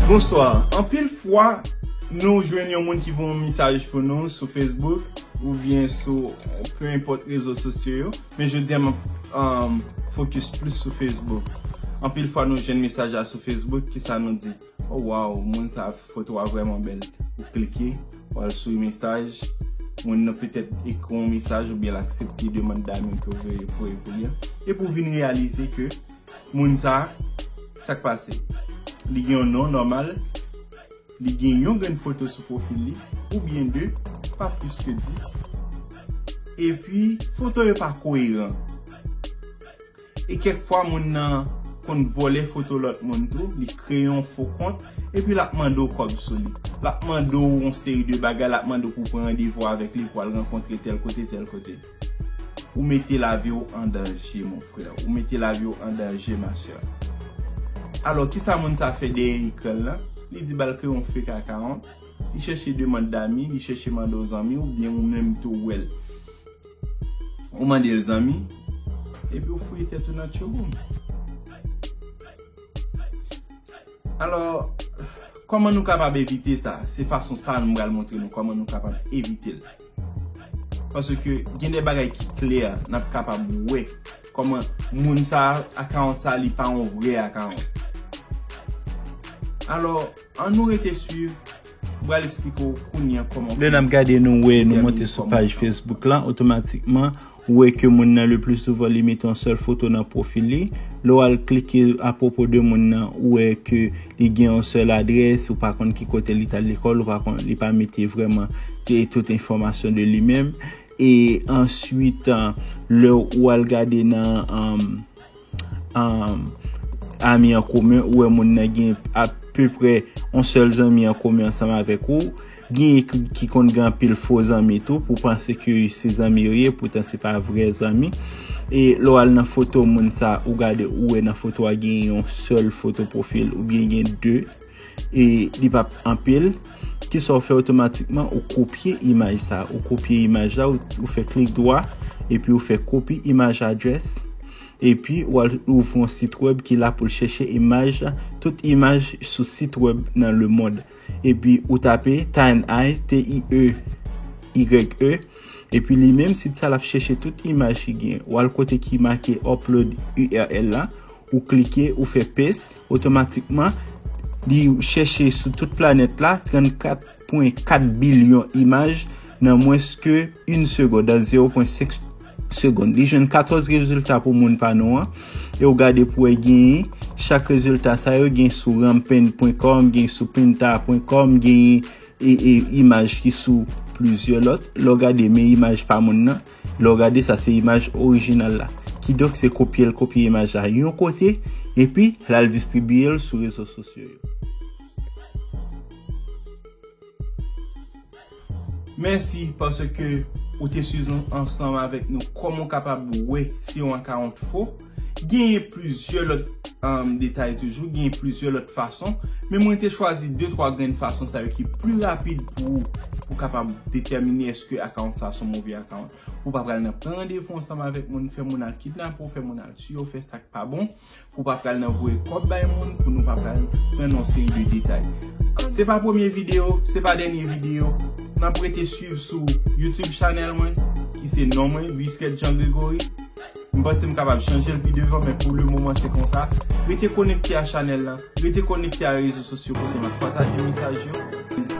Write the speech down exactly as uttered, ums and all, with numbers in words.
Bonswa. Anpil fwa, nou jwenn yon moun ki voye yon mesaj pou nou sou Facebook oubyen sou, euh, peu importe, rezo sosyo yo. Men jodi a, m ap, um, focus plis sou Facebook. Anpil fwa, nou jwenn mesaj la sou Facebook, kisa nou di? Oh, wow, moun sa, foto a vrèman bèl. Ou klike, ou al sou mesaj, moun nan petèt ekri yon mesaj oubyen l aksepte demann dami ke w voye pou li an. Epi w vin reyalize ke moun sa, sa k pase? Li gen yon non nòmal, li gen yon grenn foto sou pwofil li, oubyen de, pa plis ke dis. Epi, foto yo pa koyeran. E kèk fwa, moun nan konn vòlè foto lòt moun tou, li kreye yon fo kont, epi l ap mande w kòb sou li. L ap mande w yon seri de bagay, l ap mande w pou w pran randevou avèk li, pou w al rankontre tèl kote, tèl kote. Ou mete lavi w an danje, mon frè. Ou mete lavi w an danje, ma sè. Alò, kisa moun sa fè dèyè ekran l lan? Li di ba l kreye yon fake account. Li chèche demann dami, li chèche mande w zanmi, oubyen ou menm tou w wè l. Ou mande l zanmi, epi w fouye tèt ou nan tchouboum. Alò, kòman nou kapab evite sa? Se fason sa nou pral montre nou kòman nou kapab evite l. Paske gen de bagay ki klè, n ap kapab wè kòman moun sa, account sa, li pa yon vrè account. Alò, ann nou rete swiv, m pral eksplike w kounye a kòman. Lè n ap gade, nou wè, nou monte sou paj Facebook la, otomatikman, ou wè ke moun nan le pli souvan li mete yon sèl foto nan pwofil li. Lè w al klike apwopo de moun nan, ou wè ke li gen yon sèl adrès, ou pa konn ki kote li t al lekòl, ou pa konn, li pa mete vrèman te tout enfòmasyon de li menm. E answit, an, lè w al gade nan, an, an, ami an komen, ou wè moun nan gen apeprè yon sèl zanmi an komen ansanm avèk ou. Gen ki, ki konn gen anpil fo zanmi tou, pou panse ke se zanmi yo ye, poutan se pa vrè zanmi. E lè w al nan foto moun sa, ou gade, ou wè nan foto a gen yon sèl foto pwofil, oubyen gen de, e li p ap anpil. Kisa w fè otomatikman? Ou kopye imaj sa, ou kopye imaj la, ou, ou fè klik dwa, epi ou fè copy image address. Epi, w al ouvri yon sit wèb ki la pou l chèche imaj, tout imaj sou sit wèb nan lemonn. Epi, ou tape Tiny Eyes, T I E Y E. Epi, li menm, sit sa l ap chèche tout imaj ki gen. W al kote ki make upload U R L la, ou klike, ou fè paste, otomatikman, li chèche sou tout planèt la, trannkat pwen kat bilyon imaj nan mwens ke yon segonn, nan zewo pwen senk segonn. Li jwenn katòz rezilta pou moun pa nou an. E w gade pou wè genyen, chak rezilta sa yo gen sou rampant pwen com, gen sou pinta pwen com, genyen e, e imaj ki sou plizyè lòt. Lè w gade men imaj pa moun nan, lè w gade sa se imaj orijinal la. Kidonk se kopye l, kopye imaj la yon kote, epi l al distribiye l sou rezo sosyo yo. Mèsi paske ou te swiv ansanm avèk nou kòman w kapab wè si yon akawont fo. Genyen plizyè lòt, um, detay toujou, genyen plizyè lòt fason, men mwen te chwazi de twa grenn fason sa yo ki pli rapid pou ou, pou kapab detèmine èske akawont sa se yon move akawont. Ou pa pral nan pran randevou ansanm avèk moun, fè moun al kidnape w, fè moun al tiye w, fè sa k pa bon. Pou pa pral nan voye kòb bay moun, pou nou pa pral pran nan yon seri de detay. Se pa premye videyo, se pa dènye videyo. N ap rete swiv sou YouTube channel mwen, ki se non mwen, Biscuit Jean Gregory. M panse m kapab chanje l pi devan, men pou le moman se konsa. Rete konekte a chanèl la, rete konekte a rezo sosyo kote m ap pataje mesaj yo.